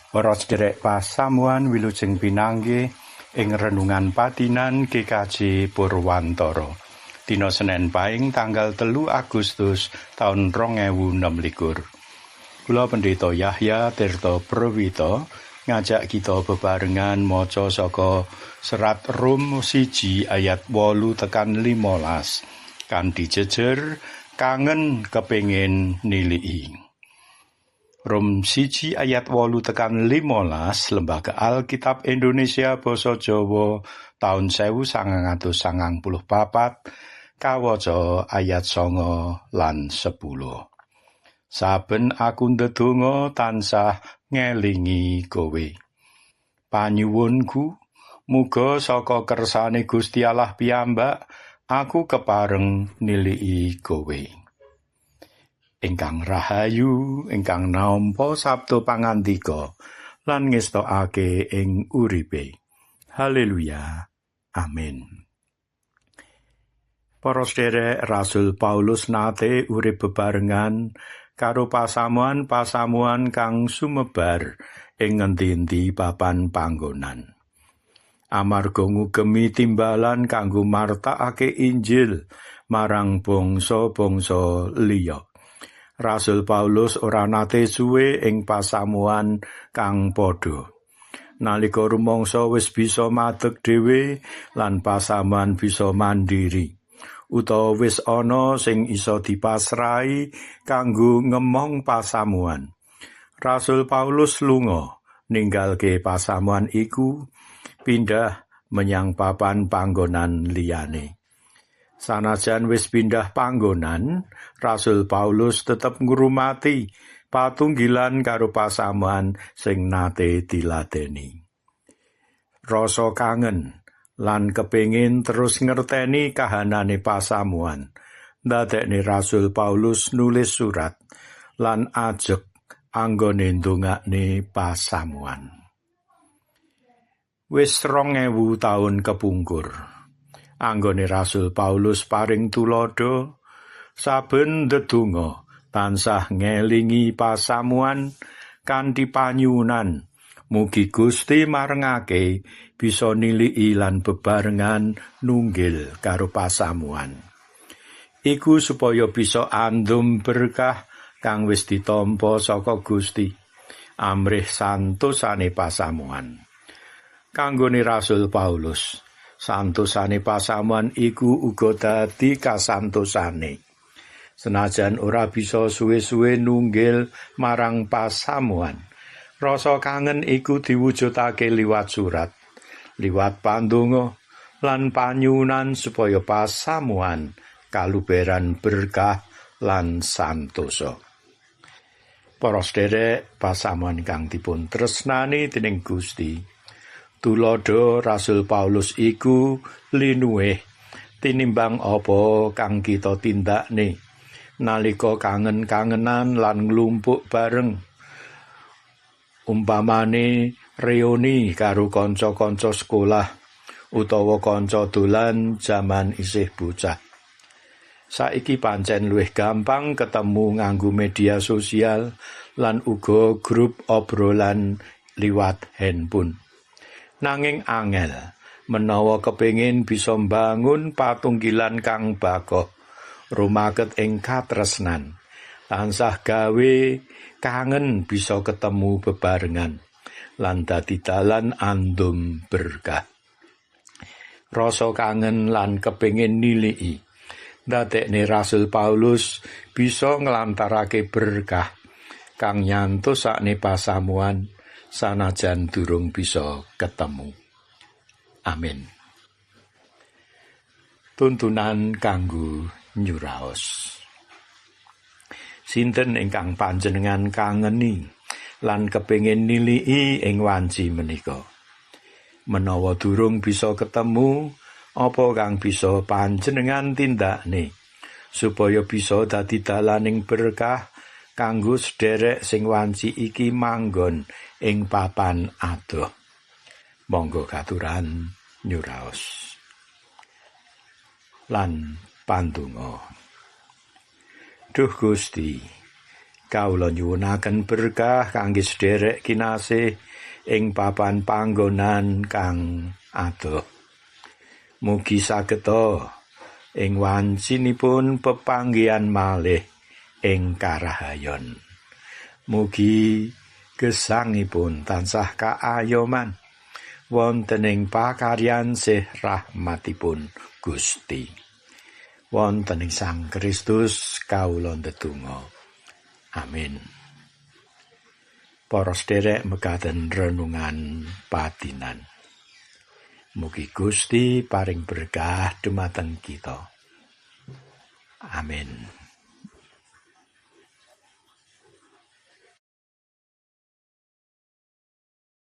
Para sederek pasamuan, wilujeng pinanggih ing renungan padinan GKJ Purwantara. Dina Senen Paing tanggal 3 Agustus taun 2026. Kula, Pendeta Yahya Tirta Prawito, ngajak kita bebarengan maca saka Serat Rum 1 ayat 8 tekan 15 kanthi jejer "Kangen kepingin niliki". Rum 1 ayat 8 tekan 15, Lembaga Alkitab Indonesia Basa Jawa taun 1994, kawaca ayat 9 lan 10. Saben aku ndedonga tansah ngelingi kowe. Panyuwunku muga saka kersane Gusti Allah piyambak aku kepareng niliki kowe. Ingkang rahayu ingkang nampa sabda pangandika lan ngestokake ing uripe. Haleluya. Amin. Para sederek, Rasul Paulus nate urip bebarengan karo pasamuan-pasamuan kang sumebar ing ngendi-endi papan panggonan. Amarga ngugemi timbalan kanggo martakake Injil marang bangsa-bangsa liya, Rasul Paulus ora nate suwe ing pasamuan kang padha. Nalika rumangsa wis bisa madeg dhewe lan pasamuan bisa mandiri, utawa wis ana sing iso dipasrahi kanggo ngemong pasamuan, Rasul Paulus lunga ninggalke pasamuan iku, pindah menyang papan panggonan liyane. Sanajan wis pindah panggonan, Rasul Paulus tetep ngrumati patunggilan karo pasamuan sing nate diladeni. Rasa kangen lan kepingin terus ngerteni kahanane pasamuan ndadekne Rasul Paulus nulis surat lan ajeg anggone ndongakne pasamuan. Wis 2000 taun kepungkur anggone Rasul Paulus paring tuladha saben ndedonga tansah ngelingi pasamuan kanthi panyuwunan mugi Gusti marengake bisa niliki lan bebarengan nunggil karo pasamuan. Iku supaya bisa andum berkah kang wis ditampa saka Gusti amrih santosane pasamuan. Kanggone Rasul Paulus, santosane pasamuan iku uga dadi kasantosane. Senajan ora bisa suwe-suwe nunggil marang pasamuan, rasa kangen iku diwujudake liwat surat, liwat pandonga lan panyuwunan supaya pasamuan kaluberan berkah lan santosa. Para sederek pasamuan kang dipun tresnani dening Gusti, tuladha Rasul Paulus iku linuwih tinimbang apa kang kita tindakne nalika kangen-kangenan lan nglumpuk bareng, umpamane reuni karo kanca-kanca sekolah utawa kanca dolan jaman isih bocah. Saiki pancen luwih gampang ketemu nganggo media sosial lan uga grup obrolan liwat handphone. Nanging angel menawa kepingin bisa mbangun patunggilan kang bakoh, rumaket ing katresnan, tansah gawe kangen bisa ketemu bebarengan lan dadi dalan andum berkah. Rasa kangen lan kepingin niliki ndadekne Rasul Paulus bisa nglantarake berkah kang nyantosakne pasamuan sanajan durung bisa ketemu. Amin. Tuntunan kanggo nyuraos. Sinten ingkang panjenengan kangeni lan kepingin niliki ing wanci menika? Menawa durung bisa ketemu, apa kang bisa panjenengan tindakne supaya bisa dadi dalaning berkah kanggo sederek sing wanci iki manggon ing papan adoh? Monggo katuran nyuraos lan pandonga. Duh Gusti, Kawula nyuwunaken berkah kangge sederek kinasih ing papan panggonan kang adoh. Mugi sageta ing wancinipun pepanggihan malih ing karahayon. Mugi gesangipun tansah kaayoman wonten ing pakaryan sih rahmatipun Gusti. Wonten ing Sang Kristus kawula ndedonga. Amin. Para sederek, mekaten renungan patinan. Mugi Gusti paring berkah dumateng kita. Amin.